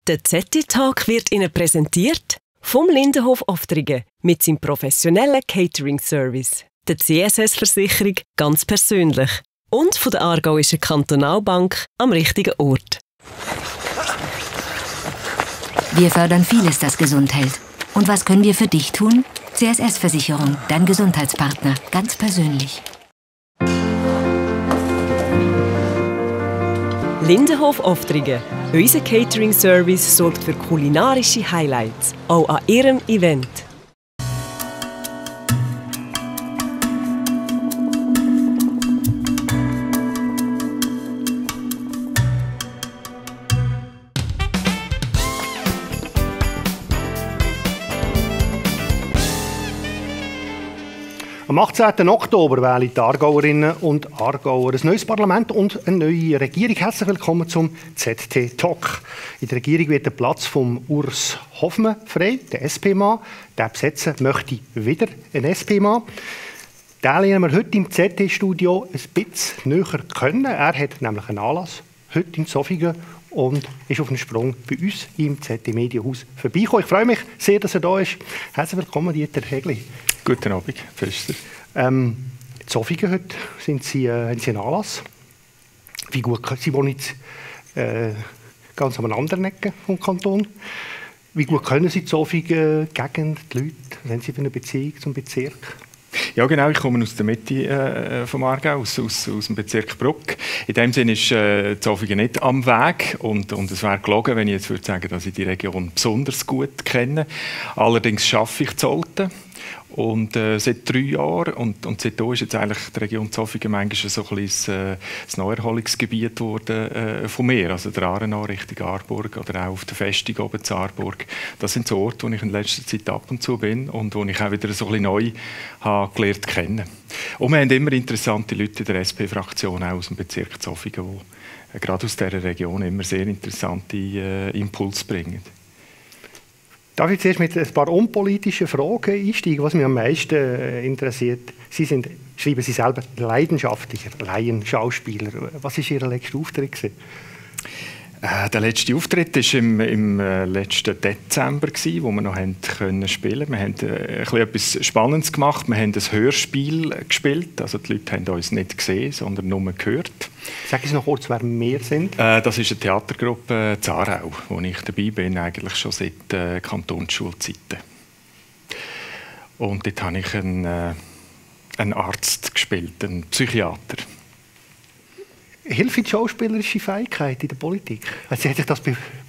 Der ZT-Talk wird Ihnen präsentiert vom Lindenhof Oftringen mit seinem professionellen Catering-Service, der CSS-Versicherung ganz persönlich und von der Aargauischen Kantonalbank am richtigen Ort. Wir fördern vieles, das gesund hält. Und was können wir für dich tun? CSS-Versicherung, dein Gesundheitspartner, ganz persönlich. Lindenhof Oftringen. Unser Catering-Service sorgt für kulinarische Highlights, auch an Ihrem Event. Am 18. Oktober wählen die Aargauerinnen und Aargauer ein neues Parlament und eine neue Regierung. Herzlich willkommen zum ZT-Talk. In der Regierung wird der Platz von Urs Hoffmann frei, der SP-Mann. Den besetzen möchte wieder ein SP-Mann. Den lernen wir heute im ZT-Studio ein bisschen näher kennen. Er hat nämlich einen Anlass heute in Zofingen und ist auf dem Sprung bei uns im ZT-Medienhaus vorbeigekommen. Ich freue mich sehr, dass er da ist. Herzlich willkommen, Dieter Hegli. Guten Abend, Pfister. In Zofingen heute haben Sie einen Anlass. Wie gut, Sie wohnen jetzt ganz an einer anderen Ecke vom Kanton. Wie gut können Sie Zofingen, Gegend, die Leute? Was haben Sie für eine Beziehung zum Bezirk? Ja, genau. Ich komme aus der Mitte vom Aargau, aus dem Bezirk Bruck. In dem Sinne ist Zofingen nicht am Weg und es wäre gelogen, wenn ich jetzt würde sagen, dass ich die Region besonders gut kenne. Allerdings arbeite ich in Olten. Und seit 3 Jahren, und seitdem ist jetzt eigentlich die Region Zofingen manchmal so ein bisschen das Neuerholungsgebiet geworden von mir. Also der Aargau Richtung Aarburg oder auch auf der Festung oben zu Aarburg. Das sind so Orte, wo ich in letzter Zeit ab und zu bin und wo ich auch wieder so ein bisschen neu habe gelernt kennen. Und wir haben immer interessante Leute in der SP-Fraktion, auch aus dem Bezirk Zofingen, die gerade aus dieser Region immer sehr interessante Impulse bringen. Darf ich zuerst mit ein paar unpolitischen Fragen einsteigen, was mich am meisten interessiert? Schreiben Sie selber, leidenschaftlicher Laienschauspieler. Was war Ihr letzter Auftritt? Der letzte Auftritt war im letzten Dezember, wo wir noch spielen konnten. Wir haben etwas Spannendes gemacht. Wir haben ein Hörspiel gespielt. Also die Leute haben uns nicht gesehen, sondern nur gehört. Sagen Sie noch kurz, wer wir sind? Das ist eine Theatergruppe Zarau, wo ich dabei bin, eigentlich schon seit Kantonsschulzeiten. Und dort habe ich einen Arzt gespielt, einen Psychiater. Hilft die schauspielerische Fähigkeit in der Politik? Also hat sich das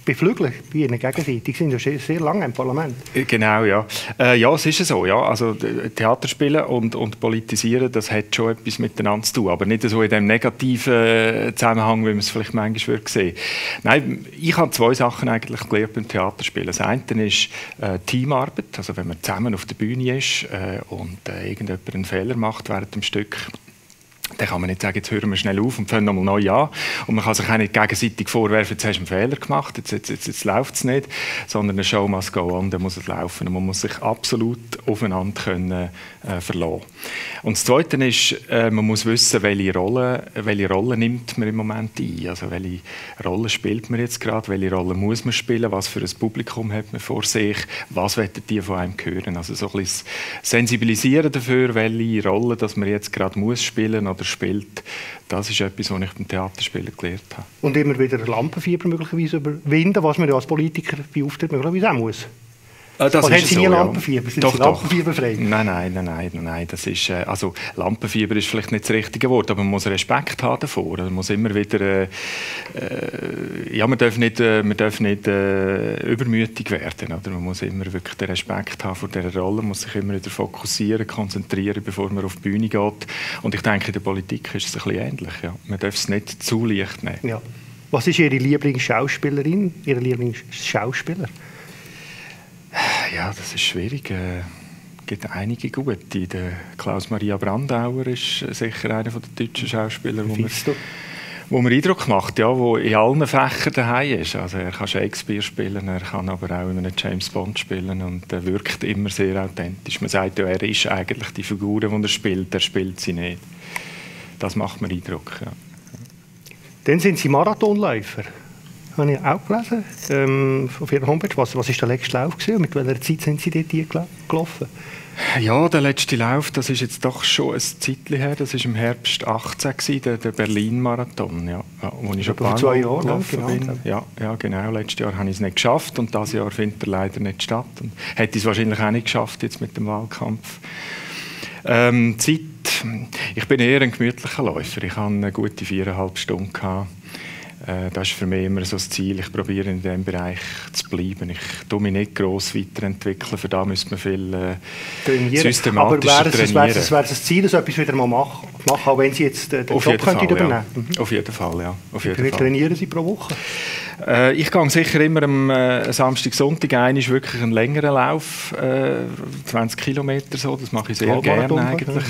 beflügelt bei Ihnen gegenseitig? Sie sind ja sehr lange im Parlament. Genau, ja. Ja, es ist so. Ja. Also, Theater spielen und politisieren, das hat schon etwas miteinander zu tun. Aber nicht so in dem negativen Zusammenhang, wie man es vielleicht manchmal sehen würde. Nein, ich habe 2 Sachen eigentlich gelernt beim Theaterspielen. Das eine ist Teamarbeit. Also wenn man zusammen auf der Bühne ist und irgendjemand einen Fehler macht während dem Stück, dann kann man nicht sagen, jetzt hören wir schnell auf und fangen nochmal neu an. Und man kann sich auch nicht gegenseitig vorwerfen, jetzt hast du einen Fehler gemacht, jetzt läuft es nicht. Sondern eine Show must go on, dann muss es laufen. Und man muss sich absolut aufeinander können, verlassen. Und das Zweite ist, man muss wissen, welche Rolle nimmt man im Moment ein. Also welche Rolle spielt man jetzt gerade, welche Rolle muss man spielen, was für ein Publikum hat man vor sich, was wollen die von einem hören. Also so ein bisschen sensibilisieren dafür, welche Rolle dass man jetzt gerade muss spielen oder spielt, das ist etwas, was ich beim Theaterspielen gelernt habe. Und immer wieder Lampenfieber möglicherweise überwinden, was man ja als Politiker bei Auftritt möglicherweise auch muss. Das oder haben Sie nie so, Lampenfieber? Ja. Sind Doch, Sie lampenfieberfrei? Nein. Das ist, also Lampenfieber ist vielleicht nicht das richtige Wort, aber man muss Respekt haben davor. Man muss immer wieder, ja, man darf nicht übermütig werden. Oder? Man muss immer wirklich den Respekt haben vor dieser Rolle, man muss sich immer wieder fokussieren, konzentrieren, bevor man auf die Bühne geht. Und ich denke, in der Politik ist es ein bisschen ähnlich. Ja. Man darf es nicht zu leicht nehmen. Ja. Was ist Ihre Lieblingsschauspielerin, Ihr Lieblingsschauspieler? Ja, das ist schwierig. Es gibt einige gute. Der Klaus-Maria Brandauer ist sicher einer der deutschen Schauspieler, wo mir Eindruck macht, ja, wo in allen Fächern daheim ist. Also er kann Shakespeare spielen, er kann aber auch einen James Bond spielen und er wirkt immer sehr authentisch. Man sagt ja, er ist eigentlich die Figur, die er spielt sie nicht. Das macht mir Eindruck, ja. Dann sind Sie Marathonläufer. habe ich auch gelesen, auf Ihrer Homepage. Was war der letzte Lauf gewesen? Mit welcher Zeit sind Sie dort gelaufen? Ja, der letzte Lauf, das ist jetzt doch schon ein Zeitchen her. Das war im Herbst 2018, der Berlin-Marathon, ja, wo ich schon ein paar Mal gelaufen bin. Ja, genau. Letztes Jahr habe ich es nicht geschafft und dieses Jahr findet er leider nicht statt. Und hätte ich es wahrscheinlich auch nicht geschafft jetzt mit dem Wahlkampf. Zeit, ich bin eher ein gemütlicher Läufer. Ich hatte eine gute 4,5 Stunden gehabt. Das ist für mich immer so das Ziel. Ich probiere in diesem Bereich zu bleiben. Ich tue mich nicht gross weiterentwickeln. Für das müsste man viel systematischer trainieren. Aber wäre das Ziel, so etwas wieder mal machen, auch wenn Sie jetzt den Job übernehmen? Ja. Auf jeden Fall, ja. Wie viel trainieren Sie pro Woche? Ich gehe sicher immer am Samstag, Sonntag wirklich einen längeren Lauf, 20 Kilometer so, das mache ich sehr gerne eigentlich.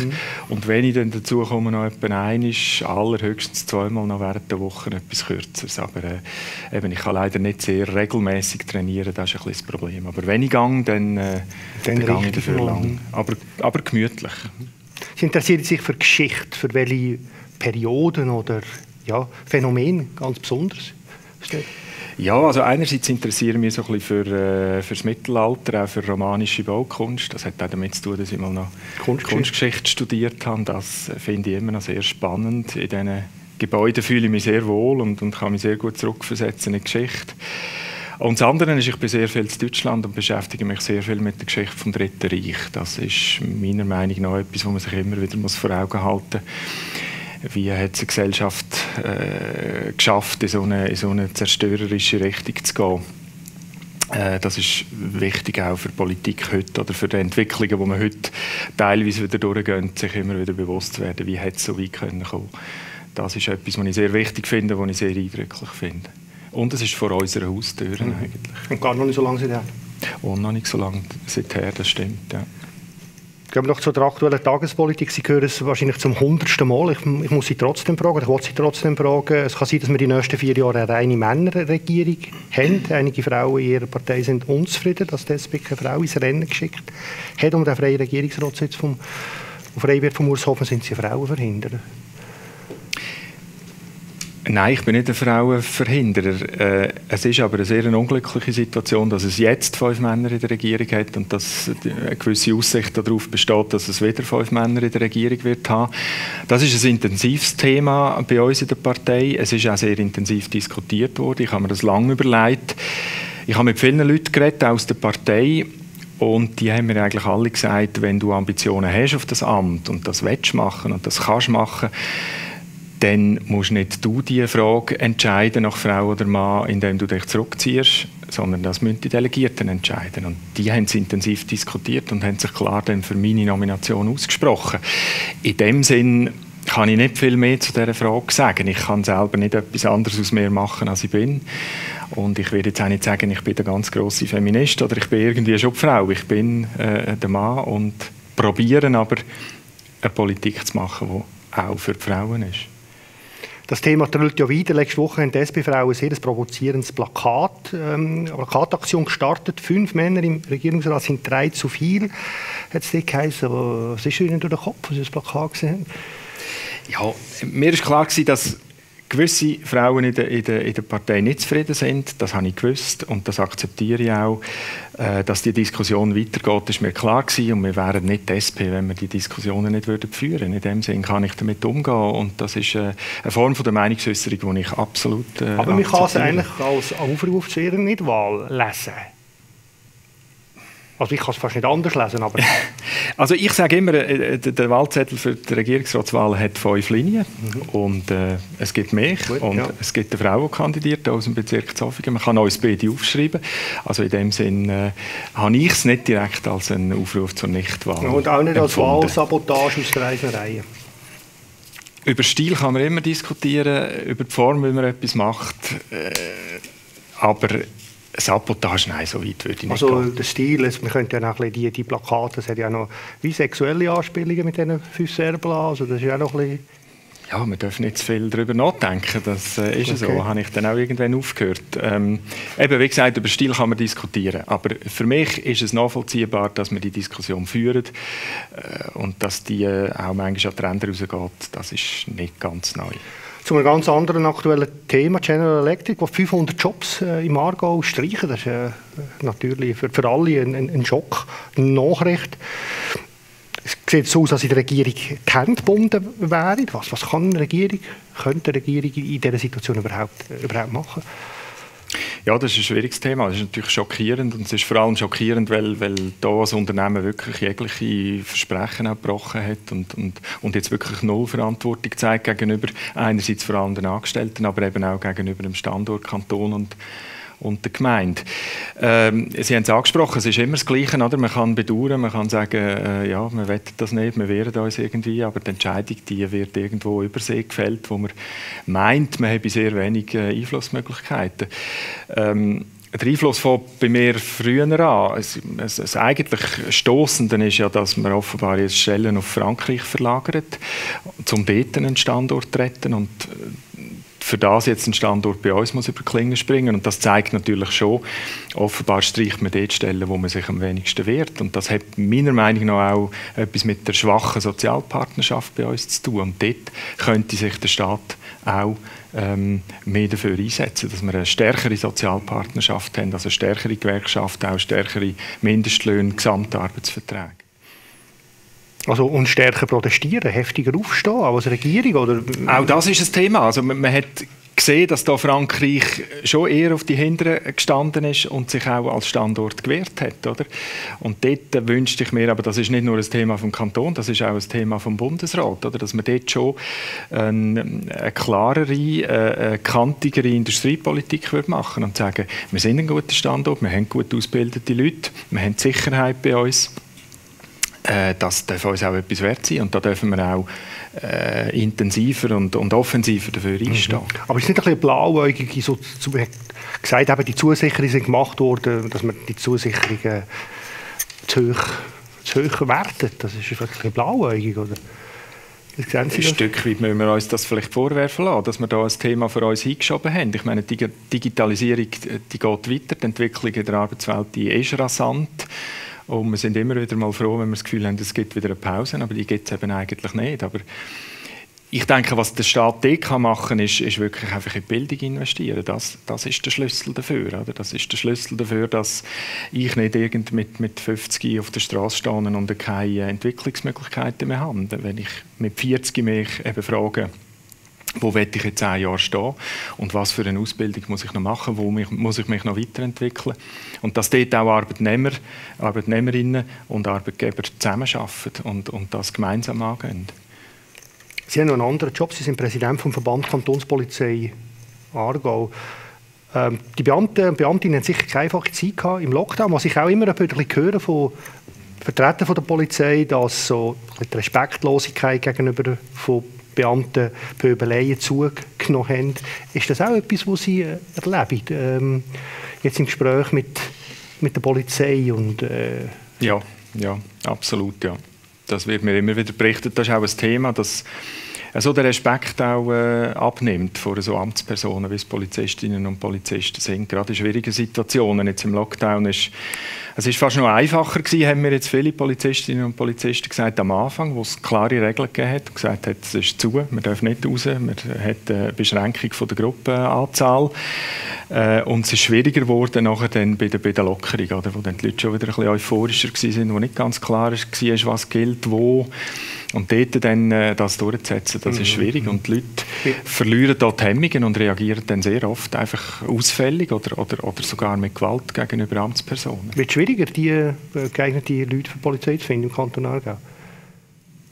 Und wenn ich dann dazu komme, noch etwa allerhöchstens 2-mal noch während der Woche etwas Kürzeres. Aber eben, ich kann leider nicht sehr regelmäßig trainieren, das ist ein bisschen das Problem. Aber wenn ich gehe, dann gehe ich dafür lang. Aber gemütlich. Sie interessieren sich für Geschichte, für welche Perioden oder Phänomene ganz besonders? Ja, also einerseits interessiere ich mich so ein bisschen für das Mittelalter, auch für romanische Baukunst. Das hat auch damit zu tun, dass ich mal noch Kunstgeschichte studiert habe. Das finde ich immer noch sehr spannend. In diesen Gebäuden fühle ich mich sehr wohl und kann mich sehr gut zurückversetzen in die Geschichte. Und das andere ist, ich bin sehr viel in Deutschland und beschäftige mich sehr viel mit der Geschichte vom Dritten Reich. Das ist meiner Meinung nach etwas, was man sich immer wieder vor Augen halten muss. Wie hat es eine Gesellschaft geschafft, in so eine zerstörerische Richtung zu gehen? Das ist wichtig auch für die Politik heute oder für die Entwicklungen, die man heute teilweise wieder durchgehen, sich immer wieder bewusst zu werden, wie hat es so weit kommen können. Das ist etwas, was ich sehr wichtig finde, was ich sehr eindrücklich finde. Und es ist vor unseren Haustüren eigentlich. Und gar noch nicht so lange seither? Und noch nicht so lange seither, das stimmt, ja. Gehen wir noch zur aktuellen Tagespolitik. Sie hören es wahrscheinlich zum 100. Mal. Ich muss Sie trotzdem fragen, ich will Sie trotzdem fragen. Es kann sein, dass wir die nächsten 4 Jahre eine reine Männerregierung haben. Einige Frauen in Ihrer Partei sind unzufrieden, dass die SP keine Frau ins Rennen geschickt hat. Um den freien Regierungsratssitz frei wird vom Urs Hoffmann, sind Sie Frauenverhinderer? Nein, ich bin nicht ein Frauenverhinderer. Es ist aber eine sehr unglückliche Situation, dass es jetzt 5 Männer in der Regierung hat und dass eine gewisse Aussicht darauf besteht, dass es wieder 5 Männer in der Regierung wird haben. Das ist ein intensives Thema bei uns in der Partei. Es ist auch sehr intensiv diskutiert worden. Ich habe mir das lange überlegt. Ich habe mit vielen Leuten geredet aus der Partei. Und die haben mir eigentlich alle gesagt, wenn du Ambitionen hast auf das Amt und das willst machen und das kannst machen, dann musst nicht du die Frage entscheiden, nach Frau oder Mann, indem du dich zurückziehst, sondern das müssen die Delegierten entscheiden. Und die haben es intensiv diskutiert und haben sich klar dann für meine Nomination ausgesprochen. In dem Sinn kann ich nicht viel mehr zu dieser Frage sagen. Ich kann selber nicht etwas anderes aus mir machen, als ich bin. Und ich werde jetzt auch nicht sagen, ich bin der ganz grosse Feminist oder ich bin irgendwie schon die Frau. Ich bin der Mann und probiere aber eine Politik zu machen, die auch für die Frauen ist. Das Thema trüllt ja weiter. Letzte Woche haben die SP-Frauen ein sehr provozierendes Plakataktion gestartet. 5 Männer im Regierungsrat sind 3 zu viel. Hat es geheißen. Was ist Ihnen durch den Kopf, als Sie das Plakat gesehen haben? Ja, mir war klar, dass gewisse Frauen in der Partei nicht zufrieden sind. Das habe ich gewusst und das akzeptiere ich auch. Dass die Diskussion weitergeht, ist mir klar gewesen. Und wir wären nicht die SP, wenn wir die Diskussionen nicht führen würden. In dem Sinne kann ich damit umgehen. Und das ist eine Form von der Meinungsäußerung, die ich absolut Aber man kann es eigentlich als Aufruf zu Ihrer Nichtwahl lesen. Also ich kann es fast nicht anders lesen, aber... Also ich sage immer, der Wahlzettel für die Regierungsratswahl hat 5 Linien und es gibt mich und es gibt eine Frau, die kandidiert aus dem Bezirk Zofingen. Man kann uns beide aufschreiben. Also in dem Sinn habe ich es nicht direkt als einen Aufruf zur Nichtwahl und auch nicht als Wahlsabotage aus der eigenen Reihe. Über Stil kann man immer diskutieren, über die Form, wie man etwas macht, aber Sabotage, nein, so weit würde ich nicht gehen. Der Stil, man könnte ja noch ein bisschen die Plakate, das hat ja noch wie sexuelle Anspielungen mit diesen 5 Serblen, also das ist ja noch ein bisschen... Ja, wir dürfen nicht zu viel darüber nachdenken, das ist so, habe ich dann auch irgendwann aufgehört. Eben, wie gesagt, über Stil kann man diskutieren, aber für mich ist es nachvollziehbar, dass wir die Diskussion führen und dass die auch manchmal an die Ränder rausgeht, das ist nicht ganz neu. Zu einem ganz anderen aktuellen Thema, General Electric, die 500 Jobs im Aargau streichen. Das ist natürlich für alle ein Schock, eine Nachricht. Es sieht so aus, als in der Regierung die Hände gebunden wären. Was kann eine Regierung, könnte eine Regierung in dieser Situation überhaupt machen? Ja, das ist ein schwieriges Thema. Das ist natürlich schockierend und es ist vor allem schockierend, weil da das Unternehmen wirklich jegliche Versprechen auch gebrochen hat und jetzt wirklich null Verantwortung zeigt gegenüber einerseits vor allem den Angestellten, aber eben auch gegenüber dem Standort, Kanton und der Gemeinde. Sie haben es angesprochen, es ist immer das Gleiche, oder? Man kann bedauern, man kann sagen, ja, wir wollen das nicht, wir wehren uns irgendwie, aber die Entscheidung, die wird irgendwo übersee gefällt, wo man meint, man habe sehr wenig Einflussmöglichkeiten. Der Einfluss fängt bei mir früher an. Das eigentlich Stossende ist ja, dass man offenbar jetzt Stellen auf Frankreich verlagert, um dort einen Standort zu retten und für das jetzt ein Standort bei uns muss über die Klinge springen. Und das zeigt natürlich schon, offenbar streicht man dort Stellen, wo man sich am wenigsten wehrt. Und das hat meiner Meinung nach auch etwas mit der schwachen Sozialpartnerschaft bei uns zu tun. Und dort könnte sich der Staat auch mehr dafür einsetzen, dass wir eine stärkere Sozialpartnerschaft haben, also eine stärkere Gewerkschaft, auch stärkere Mindestlöhne, Gesamtarbeitsverträge. Also und stärker protestieren, heftiger aufstehen, auch als Regierung? Oder? Auch das ist ein Thema. Also man hat gesehen, dass da Frankreich schon eher auf die Hinteren gestanden ist und sich auch als Standort gewehrt hat. Oder? Und dort wünschte ich mir, aber das ist nicht nur ein Thema vom Kanton, das ist auch ein Thema vom Bundesrat, oder? Dass man dort schon eine klarere, kantigere Industriepolitik machen und sagen, wir sind ein guter Standort, wir haben gut ausgebildete Leute, wir haben die Sicherheit bei uns. Das darf uns auch etwas wert sein und da dürfen wir auch intensiver und offensiver dafür einstehen. Aber ist es nicht ein bisschen blauäugig, so gesagt, eben die Zusicherungen sind gemacht worden, dass man die Zusicherungen zu hoch wertet? Das ist vielleicht ein bisschen blauäugig, oder? Ein Stück weit müssen wir uns das vielleicht vorwerfen lassen, dass wir da ein Thema für uns hingeschoben haben. Ich meine, die Digitalisierung die geht weiter, die Entwicklung in der Arbeitswelt die ist rasant. Und wir sind immer wieder mal froh, wenn wir das Gefühl haben, es gibt wieder eine Pause, aber die gibt es eben eigentlich nicht. Aber ich denke, was der Staat dort machen kann, ist wirklich einfach in die Bildung investieren. Das ist der Schlüssel dafür. Oder? Das ist der Schlüssel dafür, dass ich nicht irgend mit 50 auf der Straße stehe und keine Entwicklungsmöglichkeiten mehr habe. Wenn ich mit 40 mich eben frage, wo will ich in 10 Jahren stehen und was für eine Ausbildung muss ich noch machen, wo muss ich mich noch weiterentwickeln. Und dass dort auch Arbeitnehmer, Arbeitnehmerinnen und Arbeitgeber zusammenarbeiten und das gemeinsam angehen. Sie haben noch einen anderen Job, Sie sind Präsident vom Verband Kantonspolizei Aargau. Die Beamten und Beamtinnen haben sicher keine einfache Zeit gehabt im Lockdown, was ich auch immer ein bisschen höre von Vertretern von der Polizei, dass so die Respektlosigkeit gegenüber von Beamten Pöbeleien zugenommen haben. Ist das auch etwas, was Sie erleben, jetzt im Gespräch mit der Polizei? Und, Ja, absolut. Ja. Das wird mir immer wieder berichtet. Das ist auch ein Thema, das so der Respekt auch abnimmt vor so Amtspersonen, wie es Polizistinnen und Polizisten sind. Gerade in schwierigen Situationen. Jetzt im Lockdown ist es fast noch einfacher gewesen, haben mir jetzt viele Polizistinnen und Polizisten gesagt am Anfang, wo es klare Regeln gegeben hat und gesagt hat, es ist zu, man darf nicht raus, man hat eine Beschränkung von der Gruppenanzahl. Und es ist schwieriger geworden nachher dann bei der Lockerung, oder, wo dann die Leute schon wieder ein bisschen euphorischer waren, wo nicht ganz klar war, was gilt, wo. Und dort dann das durchzusetzen, das ist schwierig. Und die Leute verlieren da die Hemmungen und reagieren dann sehr oft einfach ausfällig oder sogar mit Gewalt gegenüber Amtspersonen. Wird es schwieriger, die geeignete Leute für die Polizei zu finden im Kanton Aargau?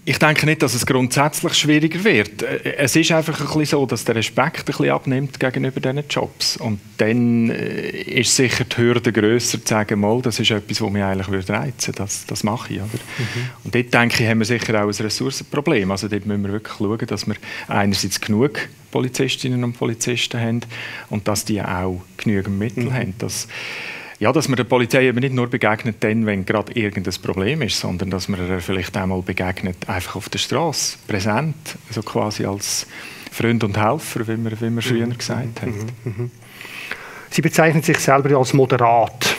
Ich denke nicht, dass es grundsätzlich schwieriger wird. Es ist einfach ein bisschen so, dass der Respekt ein bisschen abnimmt gegenüber diesen Jobs. Und dann ist sicher die Hürde grösser, zu sagen, mal, das ist etwas, was mich eigentlich reizen würde. Das mache ich. Oder? Und dort, denke ich, haben wir sicher auch ein Ressourcenproblem. Also dort müssen wir wirklich schauen, dass wir einerseits genug Polizistinnen und Polizisten haben und dass die auch genügend Mittel haben. Dass man der Polizei eben nicht nur begegnet, dann, wenn gerade irgendein Problem ist, sondern dass man ihr vielleicht einmal begegnet, einfach auf der Straße, präsent, so quasi als Freund und Helfer, wie wir früher gesagt haben. Sie bezeichnen sich selber als moderat.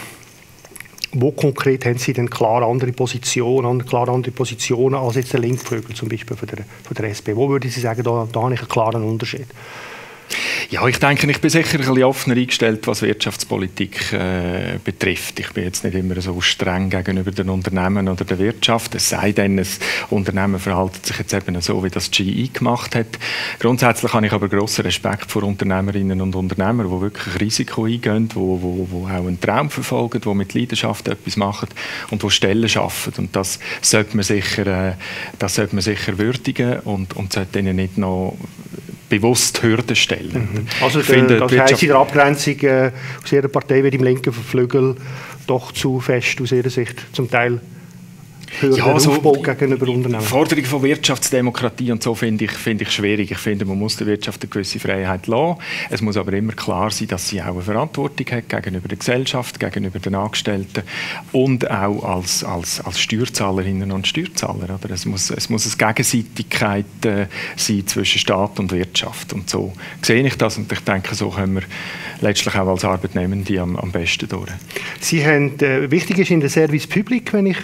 Wo konkret haben Sie denn klar andere Positionen als jetzt der Linksflügel zum Beispiel von der SP? Wo würden Sie sagen, da habe ich einen klaren Unterschied? Ja, ich denke, ich bin sicher ein bisschen offener eingestellt, was Wirtschaftspolitik betrifft. Ich bin jetzt nicht immer so streng gegenüber den Unternehmen oder der Wirtschaft. Es sei denn, ein Unternehmen verhält sich jetzt eben so, wie das GE gemacht hat. Grundsätzlich habe ich aber grossen Respekt vor Unternehmerinnen und Unternehmern, die wirklich Risiko eingehen, die auch einen Traum verfolgen, die mit Leidenschaft etwas machen und die Stellen schaffen. Und das sollte man sicher würdigen und sollte ihnen nicht noch bewusst Hürden stellen. Also das heisst in der Abgrenzung aus Ihrer Partei wird im linken Flügel doch zu fest aus Ihrer Sicht zum Teil Hürden Aufbau gegenüber Unternehmen. Forderung von Wirtschaftsdemokratie und so finde ich schwierig. Ich finde, man muss der Wirtschaft eine gewisse Freiheit lassen. Es muss aber immer klar sein, dass sie auch eine Verantwortung hat gegenüber der Gesellschaft, gegenüber den Angestellten und auch als Steuerzahlerinnen und Steuerzahler. Oder? Es muss eine Gegenseitigkeit sein zwischen Staat und Wirtschaft. Und so sehe ich das und ich denke, so können wir letztlich auch als Arbeitnehmende am besten durch. Sie haben, wichtig ist in der Service Public, wenn ich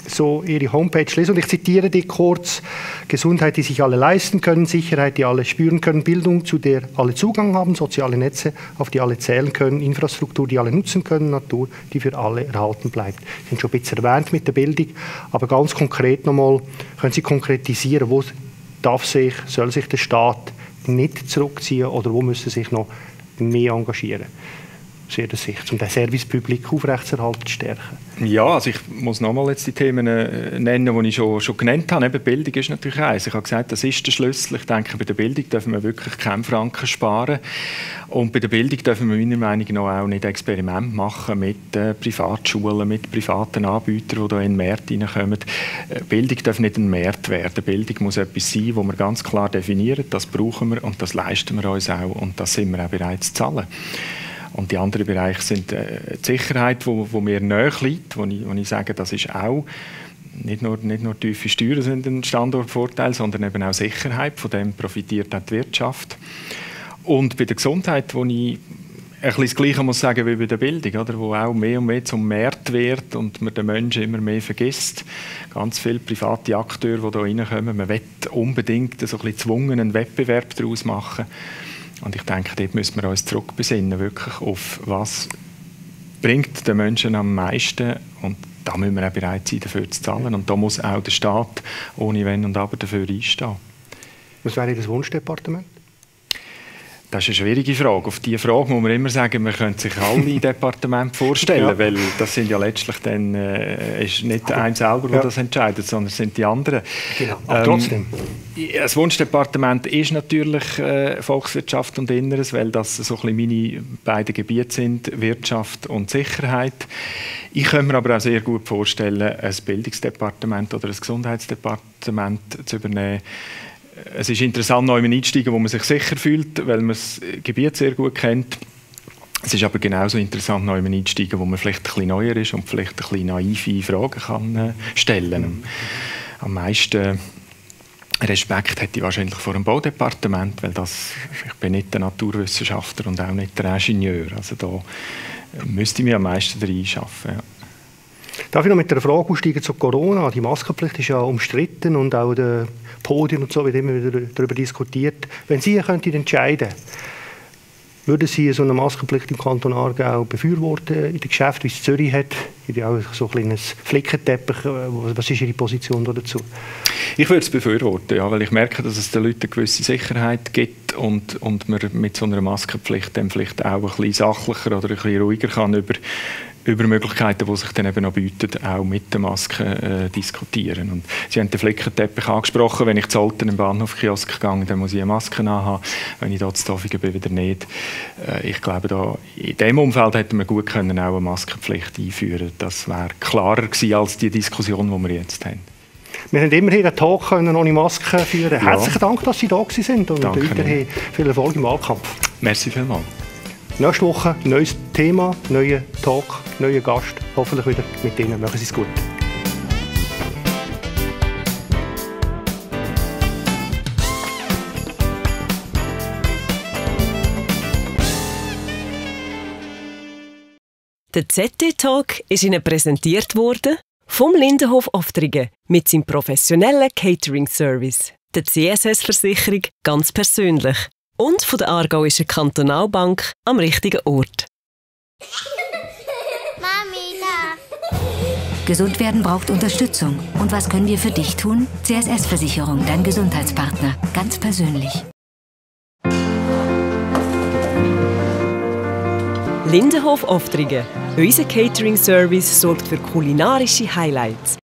so Ihre Homepage lese, und ich zitiere die kurz: Gesundheit, die sich alle leisten können, Sicherheit, die alle spüren können, Bildung, zu der alle Zugang haben, soziale Netze, auf die alle zählen können, Infrastruktur, die alle nutzen können, Natur, die für alle erhalten bleibt. Sie sind schon ein bisschen erwähnt mit der Bildung, aber ganz konkret nochmal, können Sie konkretisieren, wo soll sich der Staat nicht zurückziehen oder wo müssen sich noch mehr engagieren, aus Ihrer Sicht, um den Service Public aufrechtzuerhalten, zu stärken? Ja, also ich muss nochmal jetzt die Themen nennen, die ich schon genannt habe. Eben Bildung ist natürlich eins. Ich habe gesagt, das ist der Schlüssel. Ich denke, bei der Bildung dürfen wir wirklich keinen Franken sparen. Und bei der Bildung dürfen wir meiner Meinung nach auch nicht Experimente machen mit Privatschulen, mit privaten Anbietern, die da in den Markt reinkommen. Bildung darf nicht ein Markt werden. Bildung muss etwas sein, wo wir ganz klar definieren, das brauchen wir und das leisten wir uns auch und das sind wir auch bereit zu zahlen. Und die anderen Bereiche sind die Sicherheit, wo mir nahe liegt, wo ich sage, das ist auch nicht nur tiefe Steuern sind ein Standortvorteil, sondern eben auch Sicherheit, von dem profitiert auch die Wirtschaft. Und bei der Gesundheit, wo ich ein bisschen das Gleiche muss sagen wie bei der Bildung, oder, wo auch mehr und mehr zum Markt wird und man den Menschen immer mehr vergisst. Ganz viele private Akteure, die da reinkommen, man will unbedingt so ein bisschen gezwungenen Wettbewerb daraus machen. Und ich denke, dort müssen wir uns zurückbesinnen, wirklich auf was bringt den Menschen am meisten. Und da müssen wir auch bereit sein, dafür zu zahlen. Und da muss auch der Staat ohne Wenn und Aber dafür einstehen. Was wäre Ihr Wunschdepartement? Das ist eine schwierige Frage. Auf diese Frage muss man immer sagen, man könnte sich alle Departemente vorstellen, ja. Weil das sind ja letztlich dann ist nicht eins selber, der das entscheidet, sondern es sind die anderen. Genau. Aber trotzdem. Das Wunschdepartement ist natürlich Volkswirtschaft und Inneres, weil das so ein bisschen meine beiden Gebiete sind, Wirtschaft und Sicherheit. Ich könnte mir aber auch sehr gut vorstellen, ein Bildungsdepartement oder ein Gesundheitsdepartement zu übernehmen. Es ist interessant, neu einsteigen, wo man sich sicher fühlt, weil man das Gebiet sehr gut kennt. Es ist aber genauso interessant, neu einsteigen, wo man vielleicht ein bisschen neuer ist und vielleicht ein bisschen naive Fragen kann stellen. Am meisten Respekt hätte ich wahrscheinlich vor dem Baudepartement, weil ich bin nicht der Naturwissenschaftler und auch nicht der Ingenieur. Also da müsste ich mich am meisten reinschaffen. Ja. Darf ich noch mit einer Frage aussteigen zu Corona? Die Maskenpflicht ist ja umstritten und auch der Podien und so wird immer wieder darüber diskutiert. Wenn Sie könnten entscheiden, würden Sie so eine Maskenpflicht im Kanton Aargau befürworten in den Geschäften, wie es Zürich hat? Auch so ein kleines Flickenteppich. Was ist Ihre Position dazu? Ich würde es befürworten, ja, weil ich merke, dass es den Leuten eine gewisse Sicherheit gibt und man mit so einer Maskenpflicht dann vielleicht auch ein bisschen sachlicher oder ein bisschen ruhiger kann über Möglichkeiten, die sich dann eben noch bieten, auch mit der Maske diskutieren. Und Sie haben den Flickenteppich angesprochen. Wenn ich zu Olten im Bahnhofkiosk gehe, dann muss ich eine Maske anhaben. Wenn ich dort zu Tofigen bin, wieder nicht. Ich glaube, da, in diesem Umfeld hätten wir gut können auch eine Maskenpflicht einführen. Das wäre klarer gewesen als die Diskussion, die wir jetzt haben. Wir haben immerhin einen Talk ohne Maske führen. Ja. Herzlichen Dank, dass Sie da waren und weiterhin viel Erfolg im Wahlkampf. Merci vielmals. Nächste Woche neues Thema, neuer Talk, neuer Gast. Hoffentlich wieder mit Ihnen. Machen Sie es gut. Der ZT-Talk ist Ihnen präsentiert worden vom Lindenhof Oftringen mit seinem professionellen Catering-Service, der CSS-Versicherung ganz persönlich und von der Aargauischen Kantonalbank am richtigen Ort. Mami, da! Gesund werden braucht Unterstützung. Und was können wir für dich tun? CSS-Versicherung, dein Gesundheitspartner, ganz persönlich. Lindenhof Oftringen. Unser Catering-Service sorgt für kulinarische Highlights.